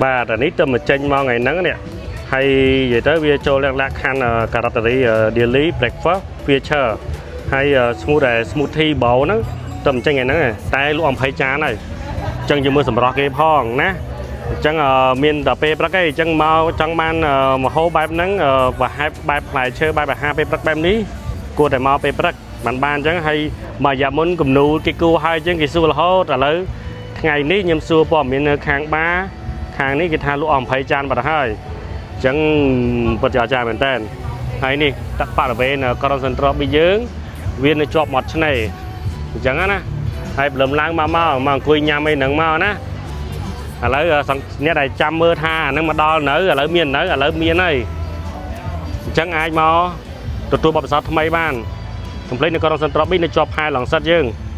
បាទអានេះទៅមកចេញមកថ្ងៃហ្នឹងនេះហើយនិយាយទៅវាចូលលក្ខខណ្ឌ category daily breakfast feature ហើយ smooth ដែល smoothie bowl ហ្នឹងទៅមកចេញថ្ងៃហ្នឹងឯងតែលក់20ចានហើយអញ្ចឹងយើងមើលសម្រស់គេផងណាអញ្ចឹងមានតែពេលព្រឹកឯងអញ្ចឹងមកចង់បានម្ហូបបែបហ្នឹងប្រហែលបែបផ្លែឈើបែបអាហារពេលព្រឹកបែបនេះគួរតែមកពេលព្រឹកបានបានអញ្ចឹងហើយមួយរយៈមុនគំនូគេគួរហើយអញ្ចឹងគេសួររហូតឥឡូវថ្ងៃនេះខ្ញុំសួរព័ត៌មាននៅខាងបាខាងនេះគេថាលក់អស់20ចានបាត់ហើយអញ្ចឹងពិតជាអស្ចារ្យមែនតើហើយនេះទឹកបរិវេណក្រុងសន្ត្រប៊ីយើងវានៅជាប់មាត់ឆ្នេរអញ្ចឹងណាហើយព្រលឹមឡើងមកមកមកអង្គុយញ៉ាំអីហ្នឹងមកណាឥឡូវអ្នកដែលចាំមើលថាអាហ្នឹងមកដល់នៅឥឡូវមាននៅឥឡូវមានហើយអញ្ចឹងអាចមកទទួលបទពិសោធន៍ថ្មីបានកុំភ្លេចនៅក្រុងសន្ត្រប៊ីនៅជាប់ផែឡងសិតយើង។